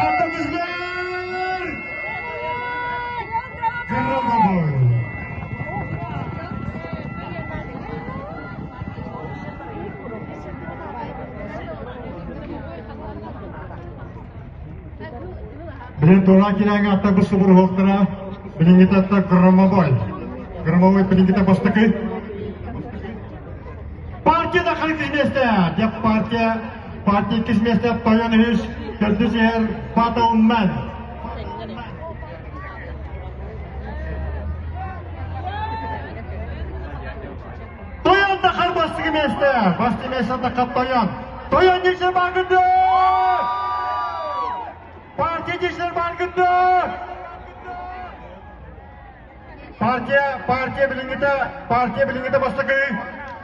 Аттатызлар! Громовой! Билин туора килээҥи атта бу субуруһуохтара билиҥҥитэ атта громовой. Громовой билиҥҥитэ бастакы. Партия да иккис миэстэ. Деп партия партия иккис миэстэ Тойон үһүс, төрдүс иһэр Батлмен. Тойон да хар бастыгы миэстэ. Басты миэстэ да Тойон. Тойон дьиэсэр бааргынды! Партия дьиэсэр бааргынды! Партия, партия билиҥҥитэ, партия билиҥҥитэ бастакы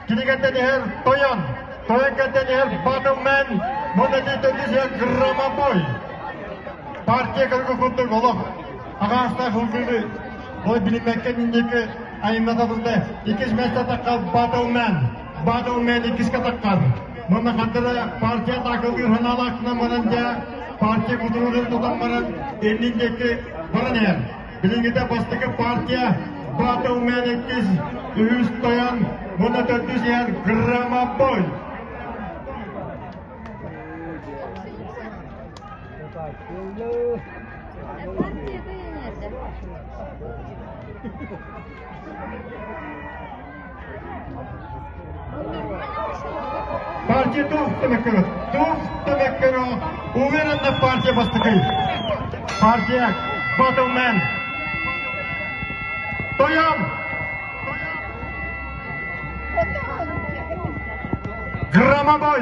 кинигэнтэн иһэр Тойон, Тойон кэнтэн иһэр Батлмен, уонна төрдүс иһэр Громобой. Партия көргө курдук олох аҕаастаах ылгыны ол билиммэккэ инники айымната турда. Иккис миэстэ тахха Батлмен, Батлмен иккискэ таххар. Манна хантара партия атаакалыыр санаалаахтынан баран дьэ партия кутуругун тутан баран иннин диэки баран иһэр. Билиҥҥитэ бастакы партия Батлмен иккис, үһүс тойон, уонна төрдүс иһэр Громобой. Партия туох да туох да уверенно партия бастакы. Партия Батлмен. Тойон! Громобой!